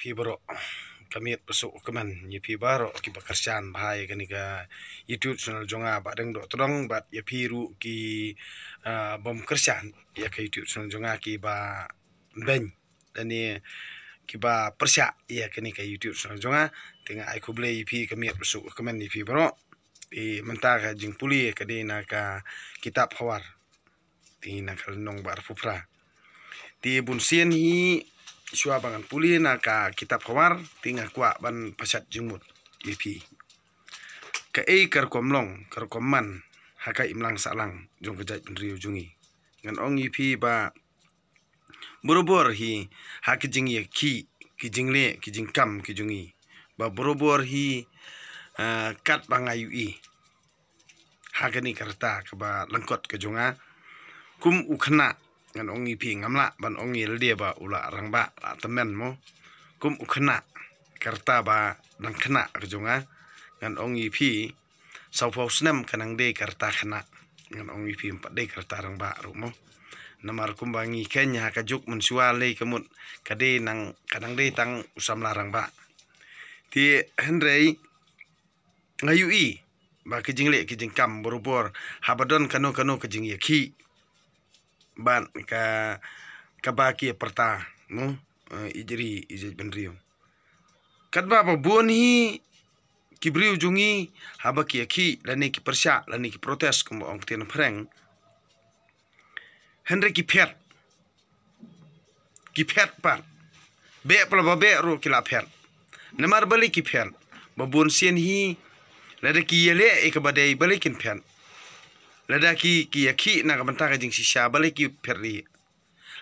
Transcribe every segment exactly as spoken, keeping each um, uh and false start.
Ïa baroh, ka miet ba suk ka kmen ïa phi baroh kiba kyrshan bha ïa kane ka YouTube channel jong nga, ba dang doh tdong bad ïa phi ruh ki, ah, bym kyrshan ïa ka YouTube channel jong nga, kiba beiñ lane kiba pyrshah ïa kane ka YouTube channel jong nga. Te nga ai khublei ïa phi, ka miet ba suk ka kmen ïa phi baroh. Te mynta ka jingpule ka dei na ka kitab Khawar, te na ka lynnong ba arphew phra. Te bunsien hi shuwa ba ngan pule na ka kitab Khawar, te nga kwah ban pashat jingmut ïa phi. Kaei ka rukom long, ka rukom man ha ka imlang sahlang jong ka jaitbynriew jong ngi? Ngan ong ïa phi ba barabor hi ha ki jingïakhih, ki jingleh, ki jingkam ki jong ngi, ba barabor hi, ah, katba nga ïohi ha kane ka rta kaba lyngkot ka jong nga, kum u khynnah, ngan ong ïa phi, ngam lah ban ong ïa lade ba u la rangbah la tymmen mo. Kum u khynnah, ka rta ba dang khynnah ka jong nga, ngan ong ïa phi, sawphew snem ka nang dei ka rta khynnah, ngan ong ïa phi, ym pat dei ka rta rangbah ruh mo. Namar kumba ngi kheiñ ha ka juk mynshuwa lei ka mut ka dei nang, ka nang dei tang u samla rangbah. Te hynrei nga ïohi ba ki jingleh ki jingkam barabor haba don kano kano ka jingïakhih bad ka, kaba ki ïa pyrta mo, eh, ïeit ri ïeit jaitbynriew. Katba ba bun hi ki briew jong ngi haba ki ïakhih lane ki pyrshah lane ki protest kumba ong ktien phareng, hynrei ki phet, ki phet pat. Beh pla ba beh ruh ki la phet. Namar balei ki phet? Ba bunsien hi lada ki ïaleh ïa kaba dei, balei kin phet? Lada ki, ki ïakhih na ka bynta ka jingshisha, balei ki phet rieh?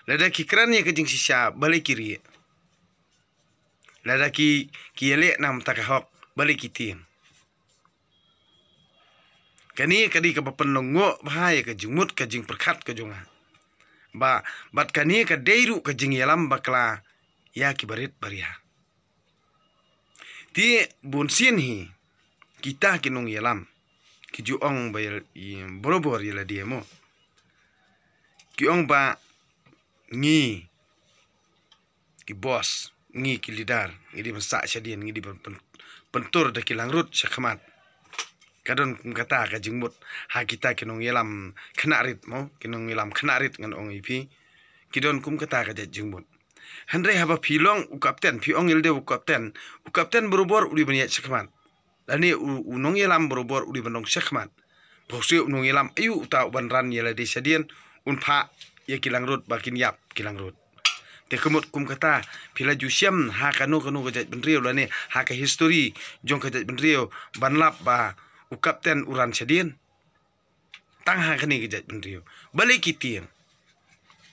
Lada ki kren ïa ka jingshisha, balei ki rieh? Lada ki, ki ïaleh na ka bynta ka hok, balei ki tieng? Kane ka dei kaba pynlyngngoh bha ïa ka jingmut ka jingpyrkhat ka jong nga. Ba, bad kane ka dei ruh ka jingïalam bakla ïa ki barit baria. Te bunsien hi kita ki nongïalam ki ju ong ba ïa, ïa barabor ïa lade mo. Ki ong ba ngi ki boss, ngi ki leader, ngi dei ban sah shadien, ngi dei ban pyn-, pyntur da ki langrut shakhmat. Ka don kum kata ka jingmut ha kita ki nongïalam khynnah rit mo, ki nongïalam khynnah rit ngan ong ïa phi. Ki don kum kata ka jait jingmut. Hynrei haba phi long u kapten, phi ong ïa lade u kapten, u kapten barabor u dei ban ïaid shakhmat. Lane u, u nongïalam barabor u dei ban long shakhmat. Phi shu u nongïalam, aïu uta u ban ran ïa lade shadien, un phah ïa ki langrut ba kin ïap ki langrut. Te ka mut kum kata, phi la ju shem ha kano kano ka jaitbynriew lane ha ka history jong ka jaitbynriew ban lap ba u kapten u ran shadien? Tang ha kane ka jaitbynriew. Balei ki tieng?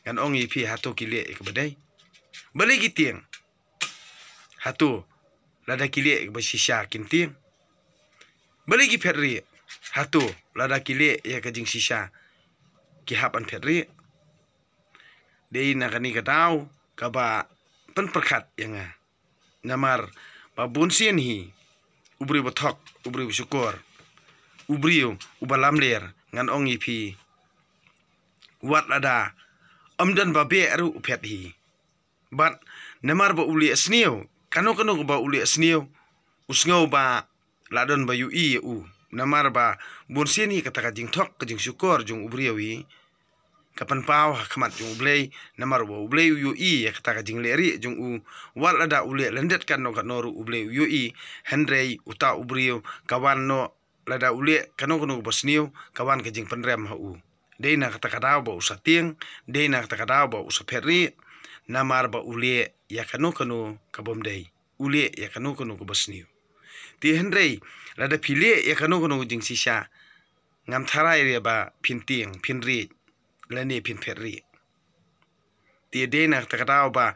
Ngan ong ïa phi, hato ki leh ïa kaba dei? Balei ki tieng? Hato lada ki leh ïa kaba shisha kin tieng? Balei ki phet rieh? Hato lada ki leh ïa ka jingshisha ki hap ban phet rieh? Dei na kane ka daw kaba pynpyrkhat ïa nga. Namar ba bunsien hi u briew ba thok, u briew ba shukor, u briew uba lamler, ngan ong ïa phi, wat lada ym don ba beh ruh u phet hi. Bad namar ba u leh sniew, kano kano ba u leh sniew, u sngew ba la don ba ïohi ïa u. Namar ba bunsien hi kata ka jingthok ka jingshukor jong u briew hi ka pynpaw ha khmat jong U Blei, namar ba U Blei u ïohi ïa kata ka jingleh rieh jong u. Wat lada u leh lyndet katno katno ruh U Blei u ïohi, hynrei uta u briew ka wan noh, lada u leh kano kano kaba sniew ka wan ka jingpynrem ha u. Dei na kata ka daw ba u sa tieng, dei na kata ka daw ba u sa phet rieh, namar ba u leh ïa kano kano ka bym dei, u leh ïa kano kano kaba sniew. Te hynrei lada phi leh ïa kano kano ka jingshisha, ngam tharai re ba phin tieng, phin rieh, lane phin phet rieh. Te dei na kata ka daw ba,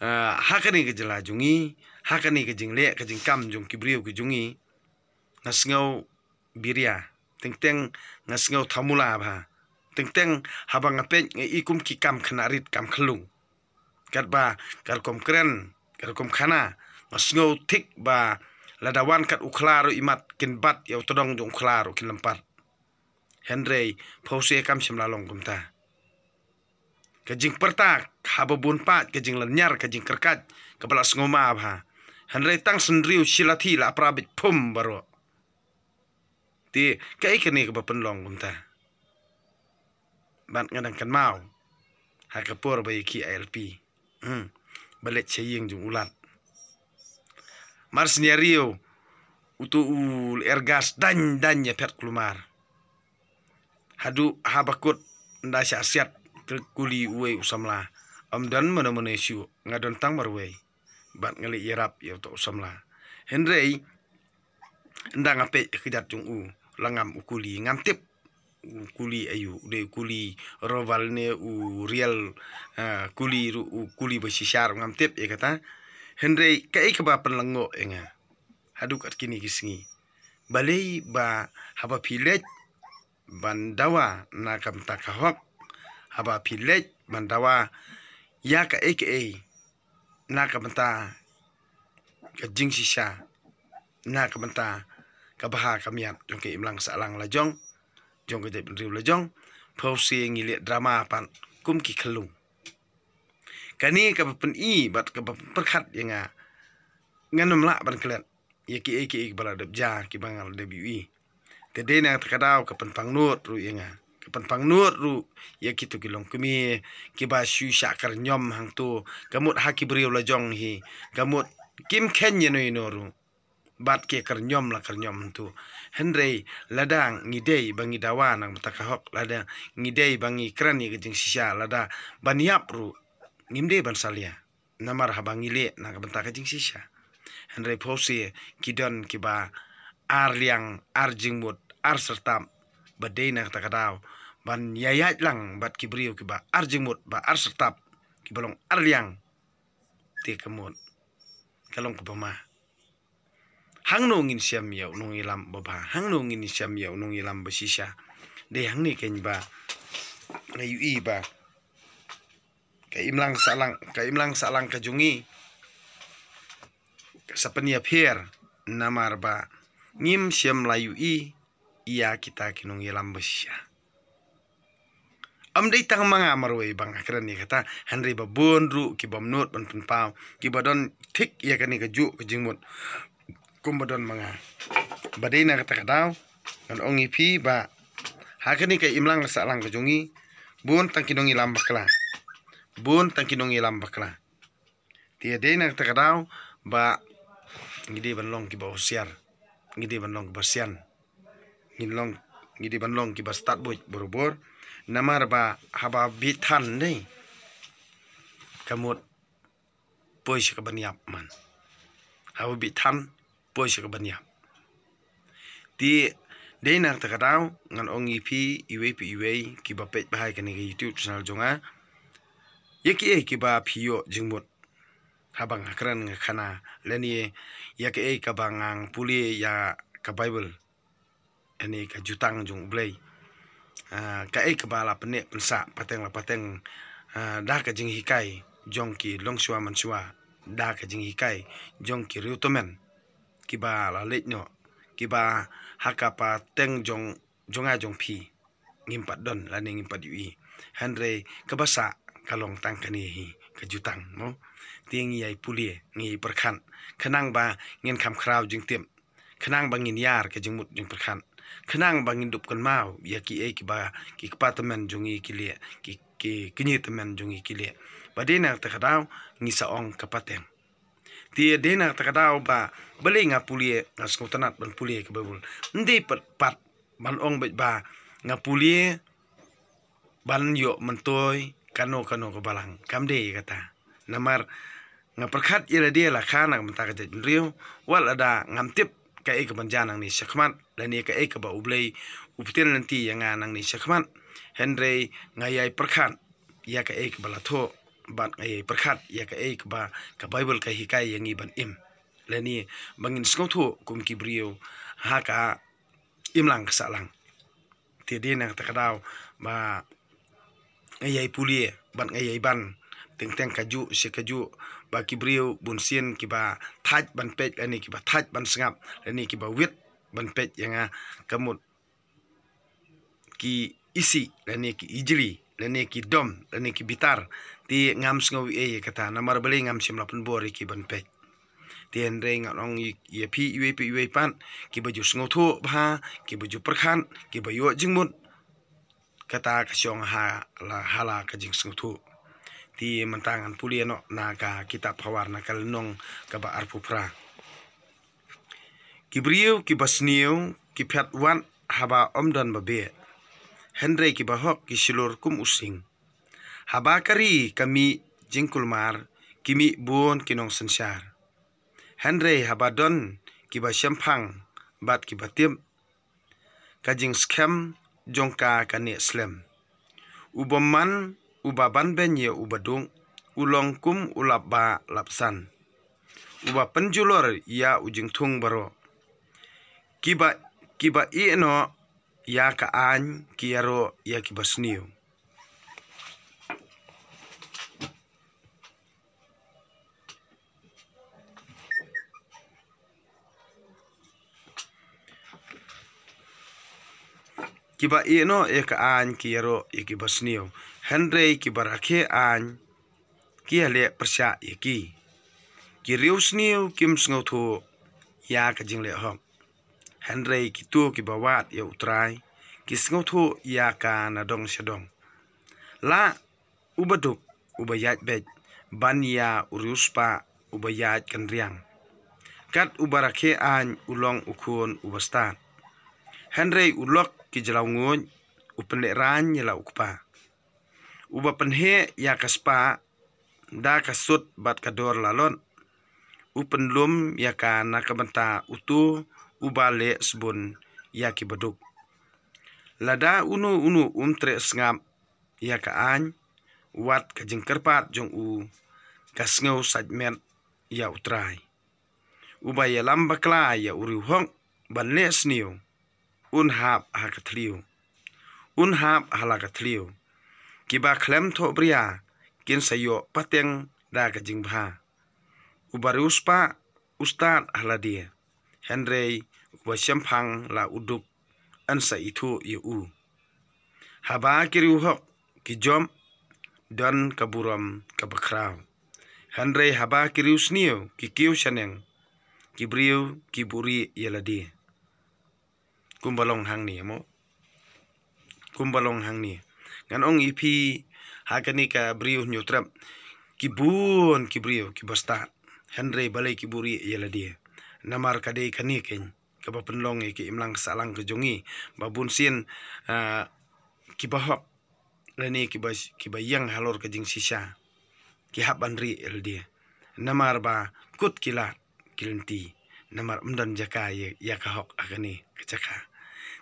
ah, ha kane ka jylla jong ngi, ha kane ka jingleh ka jingkam jong ki briew ki jong ngi, nga sngew biria, teng teng nga sngew thamula bha. Teng teng haba nga peit nga i kum ki kam khynnah rit, kam khyllung. Katba ka rukom kren, ka rukom khana, nga sngew thik ba lada wan kat u khla ruh imat kin bat ïa u tdong jong u khla ruh kin lympat. Hynrei phewse kam shym la long kumta. Ka jingpyrta haba bun pat ka jinglynñiar ka jingkyrkhat kaba la sngewma bha. Hynrei tang hynriew shi lathi la pra bit phum baroh. Te kaei kane kaba pynlong kumta? Bad nga dang kynmaw ha ka por ba ïa ki I L P, hmm, ba leit sha ïing jong u Lat. Mar sniario uto u lyer gas dain dain ïa phet kulmar. Haduh haba kut nda sha siat, kuli uwei u samla. Ym don mano mano shuh, nga don tang marwei. Bad nga leit ïarap ïa uto u samla. Hynrei nda nga peit ka jat jong u, la ngam u kuli, ngam tip u kuli aïu, u dei u kuli Roval ne u Real, ah, kuli ruh, u kuli ba shisha ruh ngam tip ïa kata. Hynrei kaei kaba pynlyngngoh ïa nga haduh kat kine ki sngi, balei ba haba phi leit ban dawa na ka bynta ka hok, haba phi leit ban dawa ïa kaei kaei na ka bynta ka jingshisha, na ka bynta ka bha ka miat jong ka imlang sahlang la jong, jong ka jaitbynriew la jong, phewse ngi leh drama pat kum ki khyllung. Kane kaba pyni bad kaba pyrkhat ïa nga, ngan ym lah ban klet ïa kiei kiei kiba la dep jia, kiba nga la dep ïohi. Te dei na kata ka daw ka pynpang nud ruh ïa nga, ka pynpang nud ruh ïa kito ki longkmie kiba shu shah kyrñiom hangto, ka mut ha ki briew la jong hi, ka mut kim kheiñ ïano ïano ruh. Bad ki kyrñiom la kyrñiom hangto. Hynrei lada ngi dei ba ngi dawa na ka bynta ka hok, lada ngi dei ba ngi kren ïa ka jingshisha, lada ban ïap ruh ngim dei ban salia. Namar haba ngi leh na ka bynta ka jingshisha. Hynrei phewse ki don kiba ar liang, ar jingmut, ar syrtap, ba dei na kata ka daw ban ïaid lang bad ki briew kiba ar jingmut, ba ar syrtap, kiba long ar liang. Te ka mut ka long kaba ma. Hangno ngin shem ïa u nongïalam ba bha, hangno ngin shem ïa u nongïalam ba shisha? Dei hangne keiñ ba nga ïohi ba ka imlang sahlang, ka imlang sahlang ka jong ngi ka sa pynïapher, namar ba ngim shem la ïohi ïa kita ki nongïalam ba shisha. Ym dei tang ma nga marwei ba nga kren ïa kata, hynrei ba bun ruh ki bym nud ban pynpaw, kiba don thik ïa kane kajuh ka jingmut kumba don ma nga. Ba dei na kata ka daw ngan ong ïa phi ba ha kane ka imlang sahlang ka jong ngi, bun tang ki nongïalam bakla, bun tang ki nongïalam bakla. Te dei na kata ka daw ba ngi dei ban long kiba husiar, ngi dei ban long kiba sian, ngi long, ngi dei ban long kiba stad buit barabor. Namar ba haba bit than dei, ka mut poi sha ka ban ïap man. Haba bit than poi sha ka ban ïap. Te dei na kata ka daw ngan ong ïa phi iwei pa iwei kiba peit bha ïa kane ka YouTube channel jong nga, ïa kiei kiba phi ïoh jingmut haba nga kren nga khana, lane ïa kaei kaba nga pule ïa ka Bible, lane ka Jutang jong U Blei. Ah, kaei kaba la pynneh pynsah pateng la pateng, ah, da ka jinghikai jong ki longshuwa manshuwa, da ka jinghikai jong ki riewtymmen kiba la leit noh, kiba ha ka pateng jong, jong nga jong phi ngim pat don lane ngim pat ïohi. Hynrei kaba sah ka long tang kane hi ka Jutang, mo. Te ngi ïai pule, ngi ïai pyrkhat, khnang ba ngin kham khraw jingtip, khnang ba ngin ïar ka jingmut jingpyrkhat, khnang ba ngin dup kynmaw ïa kiei kiba ki kpa tymmen jong ngi ki leh, ki, ki kñi tymmen jong ngi ki leh. Ba dei na kata ka daw ngi sa ong ka pateng. Te dei na kata ka daw ba balei nga pule, nga sngewtynnat ban pule ka Baibl. Ym dei pat, pat ban ong beit ba nga pule ban ïoh myntoi kano kano ka balang. Kam dei kata. Namar nga pyrkhat ïa lade la kha na ka bynta ka jaitbynriew, wat lada ngam tip kaei ka ban jia nangne shakhmat, lane kaei kaba U Blei u pynlong lynti ïa nga nangne shakhmat. Hynrei nga ïai pyrkhat ïa kaei kaba la thoh, bad nga ïai pyrkhat ïa kaei kaba ka Baibl ka hikai ïa ngi ban im, lane ba ngin sngewthuh kum ki briew ha ka imlang ka sahlang. Te dei na kata ka daw ba nga ïai pule bad nga ïai ban teng teng kajuh sha kajuh, ba ki briew bunsien kiba thait ban peit lane kiba thait ban sngap lane kiba wit ban peit ïa nga, ka mut ki isih lane ki ijli lane ki dom, lane ki bitar, te ngam sngew ei ïa kata, namar balei ngam shym la pynbor ïa ki ban peit. Te hynrei ngan ong ïa phi iwei pa iwei pat, kiba ju sngewthuh bha, kiba ju pyrkhat, kiba ïoh jingmut, kata ka shong ha la, ha la ka jingsngewthuh. Te mynta ngan pule noh na ka kitab Phareng na ka lynnong kaba arphew phra. Ki briew kiba sniew ki phet wat haba ym don ba beh, hynrei kiba hok ki shlur kum u sing. Haba ka ri ka mih jingkulmar, ki mih bun ki nongsynshar. Hynrei haba don kiba shemphang bad kiba tip, ka jingskhem jong ka ka neh slem. U bymman uba banbeiñ ïa u baduk u long kum u lapbah lapsan, uba pynjulor ïa u jingthung baroh. Kiba, kiba ïeh noh ïa ka aiñ ki ïaroh ïa kiba sniew. Kiba ïeh noh ïa ka aiñ ki ïaroh ïa kiba sniew, hynrei kiba rakhe aiñ ki ïaleh pyrshah ïa ki. Ki riewsniew kim sngewthuh ïa ka jingleh hok, hynrei kito kiba wad ïa U Trai ki sngewthuh ïa ka na dong sha dong. La u baduk uba ïaid beit ban ïa u riewspah uba ïaid kynriang. Kat uba rakhe aiñ u long u khun uba stad, hynrei u lok ki jylliew nguid u pynlehraiñ ïa la u kpa. Uba pynheh ïa ka spah da ka sut bad ka dor lalot, u pynlum ïa ka na ka bynta uto uba leh sbun ïa ki baduk. Lada uno uno um treh sngap ïa ka aiñ, wat ka jingkyrpad jong u ka sngew sait met ïa U Trai. Uba ïalam bakla ïa u riewhok ban leh sniew, un hap ha ka thliew, un hap ha la ka thliew. Kiba khlem thohbria kin sa ïoh pateng da ka jingbha. Uba riewspah u stad ha lade, hynrei uba shemphang la u duk yn sa ithuh ïa u. Haba ki riewhok ki jop, don ka burom kaba khraw, hynrei haba ki riewsniew ki kiew shaneng, ki briew ki buhrieh ïa lade. Kumba long hangne mo. Kumba long hangne. Ngan ong ïa phi, ha kane ka Briew Hynñiewtrep, ki bun ki briew kiba stad, hynrei balei ki buhrieh ïa lade? Namar ka dei kane keiñ kaba pynlong ïa ka imlang sahlang ka jong ngi, ba bunsien, ah, kiba hok lane kiba, kiba ïeng halor ka jingshisha, ki hap ban rieh ïa lade. Namar ba kut ki lad ki lynti, namar ym don jaka ïa, ïa ka hok ha kane ka jaka.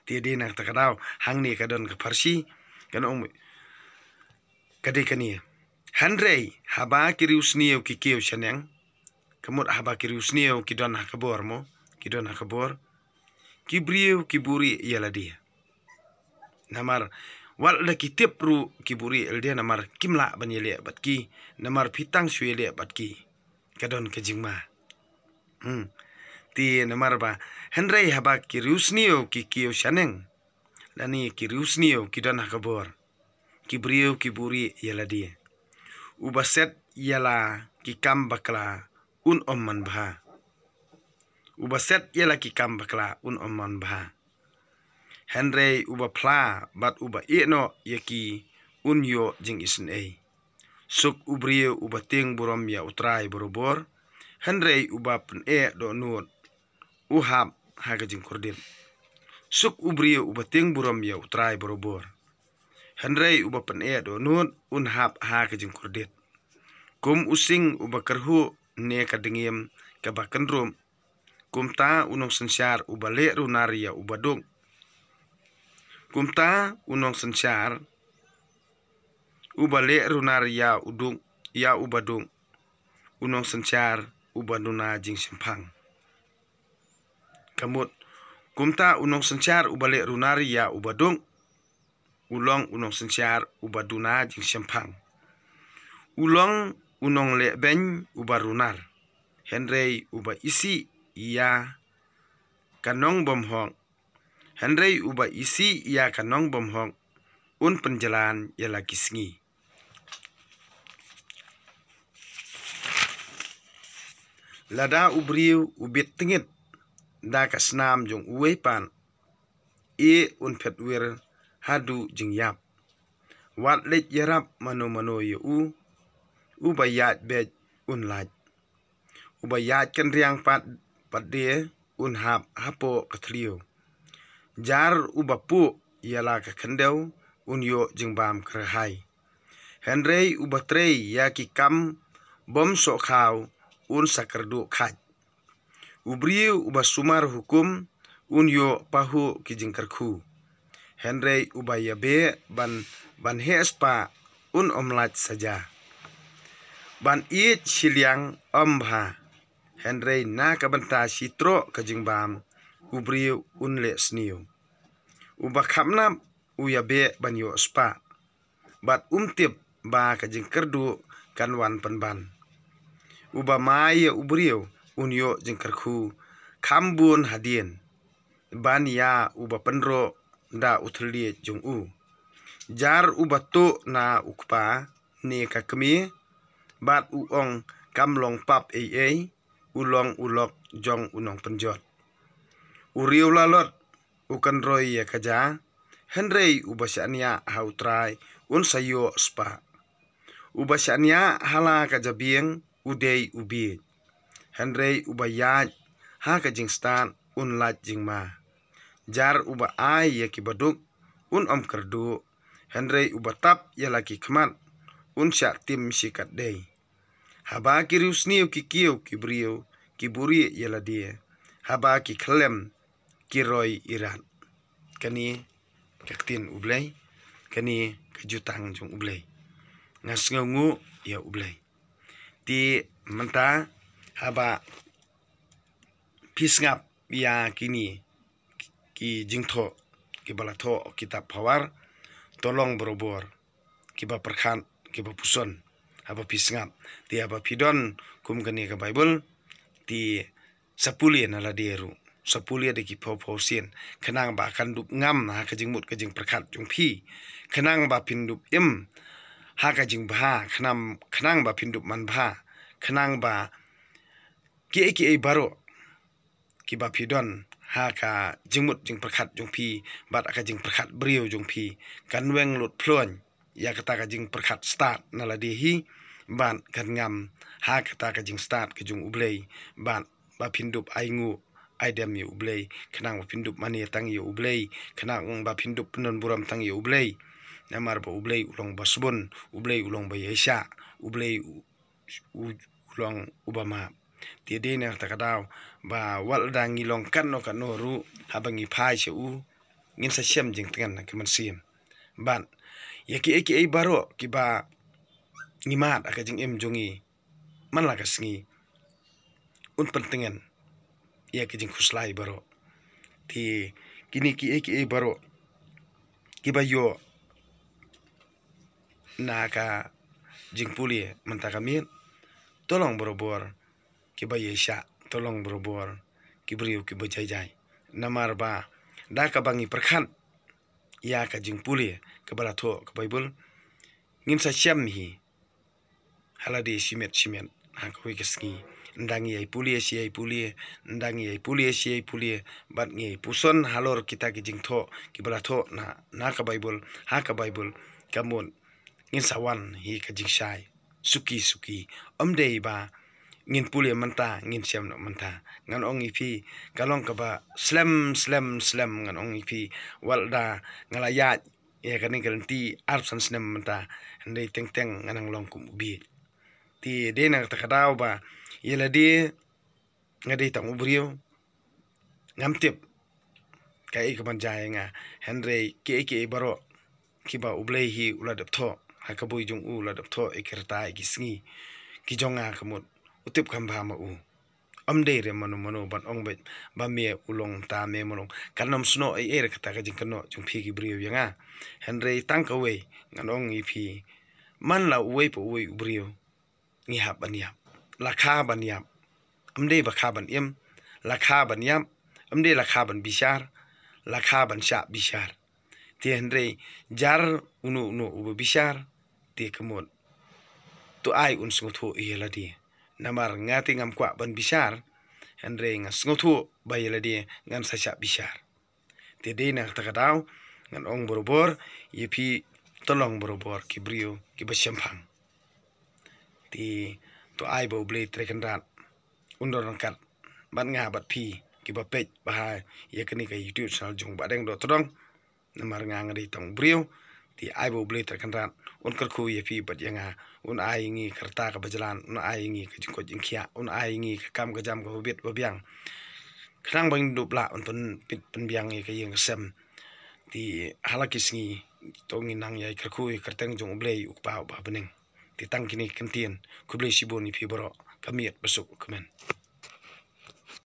Te dei na kata ka daw hangne ka don ka pharshi, kan ong ka dei kane. Hynrei haba ki riewsniew ki kiew shaneng, ka mut haba ki riewsniew ki don ha ka bor mo, ki don ha ka bor, ki briew ki buhrieh ïa lade. Namar wat la ki tip ruh ki buhrieh ïa lade, namar kim lah ban ïaleh bad ki, namar phi tang shu ïaleh bad ki, ka don ka jingma. Hmm. Te namar ba, hynrei haba ki riewsniew ki kiew shaneng, lane ki riewsniew ki don ha ka bor, ki briew ki buhrieh ïa lade. Uba set ïa la ki kam bakla un ym man bha. Uba set ïa la ki kam bakla un ym man bha. Hynrei uba phla bad uba ïeh noh ïa ki un ïoh jingisynei. Suk u briew uba tieng burom ïa U Trai barabor, hynrei uba pyneh dohnud u hap ha ka jingkordit. Suk u briew uba tieng burom ïa U Trai barabor, hynrei uba pyneh dohnud un hap ha ka jingkordit. Kum u sing uba kyrhuh ne ka dngiem kaba kynrum, kumta u nongsynshar uba leh runar ïa u baduk. Kumta u nongsynshar uba leh runar ïa u duk, ïa u baduk, u nongsynshar uba duna jingshemphang. Ka mut, kumta u nongsynshar uba leh runar ïa u baduk, u long u nongsynshar uba duna jingshemphang. U long u nonglehbeiñ uba runar, hynrei uba isih ïa ka nongbymhok, hynrei uba isih ïa ka nongbymhok, un pynjlan ïa la ki sngi. Lada u briew u bit tngit da ka snam jong uwei pat, i un phet wir haduh jingïap. Wat leit ïarap mano mano ïa u, uba ïaid beit un lait. Uba ïaid kynriang pat pat de un hap hapoh ka thliew. Jar uba puh ïa la ka khyndew un ïoh jingbam kyrhai. Hynrei uba trei ïa ki kam bym sohkhaw un sa kyrduh khait. U briew uba sumar hukum un ïoh pahuh ki jingkyrkhu. Hynrei uba ïabeh ban ban heh spah un ym lait saja. Ban ïeit shiliang ym bha. Hynrei na ka bynta shi troh ka jingbam u briew un leh sniew. Uba khapnap u ïabeh ban ïoh spah. Bad um tip ba ka jingkyrduh kan wan pynban. Uba mai ïa u briew un ïoh jingkyrkhu kham bun hadien ban ïa uba pynroh da u thylliej jong u. Jar uba tuh na u kpa ne ka kmie bad u ong kam long pap ei ei, u long u lok jong u nongpynjot. U riewlalot u kynroi ïa ka ja, hynrei uba shaniah ha U Trai un sa ïoh spah. Uba shaniah ha la ka jabieng u dei u bieit. Hynrei uba ïaid ha ka jingstad un lait jingma. Jar uba ai ïa ki baduk un ym kyrduh. Hynrei uba tap ïa la ki khmat un shah tim shikatdei. Haba ki riewsniew ki kiew ki briew ki buhrieh ïa lade. Haba ki khyllem ki roi irat. Kane ka ktien U Blei, kane ka jutang jong U Blei. Nga sngewnguh ïa U Blei. Te mynta haba phi sngap ïa kine ki jingthoh kiba la thoh kitab Phawar, to long barabor kiba pyrkhat, kiba puson. Haba phi sngap, te haba phi don kum kane ka Baibl, te sa pule na lade ruh, sa pule da ki phew phew sien, khnang ba kan dup ngam ha ka jingmut ka jingpyrkhat jong phi, khnang ba phin dup im ha ka jingbha, khnang, khnang ba phin dup manbha, khnang ba kiei kiei baroh kiba phi don ha ka jingmut jingpyrkhat jong phi bad ha ka jingpyrkhat briew jong phi kan weng lut phlonj ïa kata ka jingpyrkhat stad na lade hi bad kan ngam ha kata ka jingstad ka jong U Blei bad ba phin dup ai nguh ai dem ïa U Blei, khnang ba phin dup mane tang ïa U Blei, khnang ba phin dup pynburom tang ïa U Blei. Namar ba U Blei u long ba sbun, U Blei u long ba ïaishah, U Blei u u, u long uba map. Te dei na kata ka daw ba wat lada ngi long katno katno ruh, haba ngi phai sha u, ngin sa shem jingtngen na ka mynsiem. Bad ïa kiei kiei baroh kiba ngi mad ha ka jingim jong ngi man la ka sngi, un pyntngen ïa ka jingkhuslai baroh. Te kine kiei kiei baroh kiba ïoh na ka jingpule mynta ka miet, to long barabor kiba ïaishah, to long barabor ki briew kiba jai jai. Namar ba da kaba ngi pyrkhat ïa ka jingpule kaba la thoh ka Baibl, ngin sa shem hi ha lade shimet shimet ha kawei ka sngi. Ynda ngi ïai pule shi ïai pule, ynda ngi ïai pule shi ïai pule, bad ngi ïai puson halor kita ki jingthoh kiba la thoh na, na ka Baibl, ha ka Baibl, ka mut ngin sa wan hi ka jingshai suki suki. Ym dei ba ngin pule mynta ngin shem noh mynta. Ngan ong ïa phi, ka long kaba slem slem slem, ngan ong ïa phi, wat lada nga la ïaid ïa kane ka lynti arphew san snem mynta, hynrei teng teng nga nang long kum u bieit. Te dei na kata ka daw ba ïa lade nga dei tang u briew, ngam tip kaei kaban jia ïa nga, hynrei kiei kiei baroh kiba U Blei hi u la dep thoh ha ka bui jong u, u la dep thoh ïa ki rta ïa ki sngi ki jong nga, ka mut u tip kham bha ma u. Ym dei re mano mano ban ong beit ba me u long ta, me u long, kan ym snoh ei ei re kata ka jingkynnoh jong phi ki briew ïa nga. Hynrei tang kawei ngan ong ïa phi, man la uwei pa uwei u briew ngi hap ban ïap. La kha ban ïap, ym dei ba kha ban im. La kha ban ïap, ym dei la kha ban bishar, la kha ban shah bishar. Te hynrei jar uno uno uba bishar, te ka mut to ai un sngewthuh ïa lade. Namar nga te ngam kwah ban bishar, hynrei nga sngewthuh ba ïa lade ngan sa shah bishar. Te dei na kata ka daw ngan ong borabor ïa phi, to long borabor ki briew kiba shemphang. Te to ai ba U Blei Trai Kynrad un don ryngkat bad nga bad phi kiba peit bha ïa kane ka YouTube channel jong Bahdeng Dohtdong. Namar nga nga dei tang briew. Te ai ba U Blei Trai Kynrad un kyrkhu ïa phi bad ïa nga, un ai ïa ngi ka rta kaba jlan, un ai ïa ngi ka jingkoit jingkhiah, un ai ïa ngi ka kam ka jam kaba bit ba biang, khnang ba ngin dup lah ban pynbit pynbiang ïa ka ïing ka sem. Te ha la ki sngi to ngin nang ïai kyrkhu ïa ka kyrteng jong U Blei U Kpa uba ha bneng. Te tang kine ki kyntien, khublei shibun ïa phi baroh, ka miet ba suk kmen.